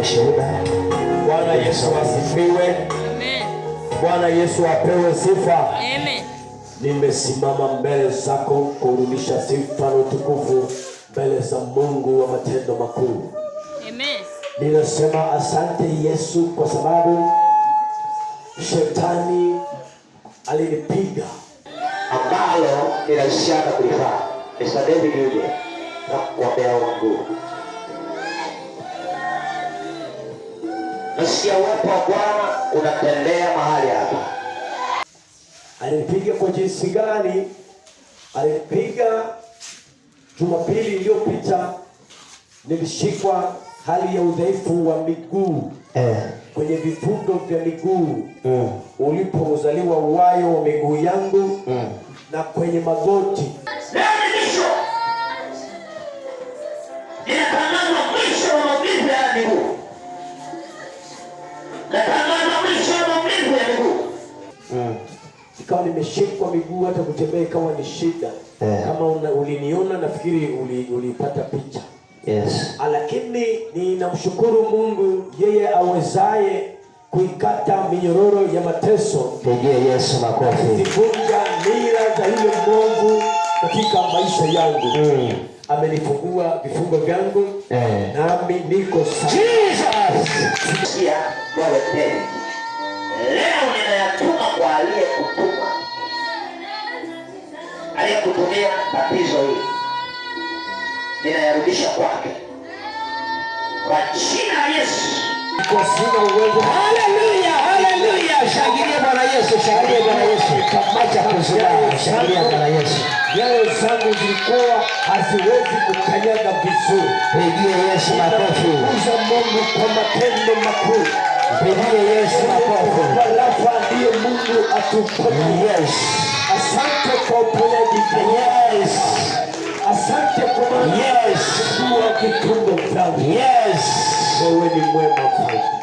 Ushuhuda. Bwana Yesu asifiwe. Amen. Bwana Yesu apewe sifa. Amen. Nimesimama mbele zako kurudisha sifa na utukufu mbele za Mungu wa matendo makuu. Amen. Ninasema asante Yesu kwa sababu shetani alinipiga Ambalo ninaishaka kulifanya. Mr. David yuje na kuombea mguu. Nasikia uwepo wa Bwana unatembea mahali hapa. Alinipiga kwa jinsi gani? Alinipiga Jumapili iliyopita, nilishikwa hali ya udhaifu wa miguu kwenye vifundo vya miguu ulipozaliwa uwayo wa miguu yangu na kwenye magoti. Leo ni mwisho. Ninatangaza mwisho wa maumivu ya miguu. Natangaza mwisho wa maumivu ya miguu. Ikawa nimeshikwa miguu, hata kutembea ikawa ni shida. Kama uliniona nafikiri ulipata picha. Lakini ninamshukuru Mungu yeye awezaye kuikata minyororo ya mateso, Pigie Yesu makofi. kuzivunja nira za yule mwovu katika maisha yangu. Amenifungua vifungo vyangu nami niko sawa. Jesus. Sikia wewe David. Leo ninayatuma kwa aliyekutuma. Aliyekutumia tatizo hili. Ninayarudisha kwake. Kwa jina la Yesu. Kwa sina uwezo. Haleluya, haleluya. Shangilie Bwana Yesu, shangilie Bwana Yesu. Acha kuzubaa, shangilia Bwana Yesu. Nyayo zangu zilikuwa haziwezi kukanyaga vizuri. Pigie Yesu makofi. Kuza Mungu kwa matendo makuu. Pigie Yesu makofi. Rafa ndiye Mungu atuponya. Asante kwa uponyaji. Asante kwa maana kuwa vifungo vyangu. Wewe ni mwema Mfalme.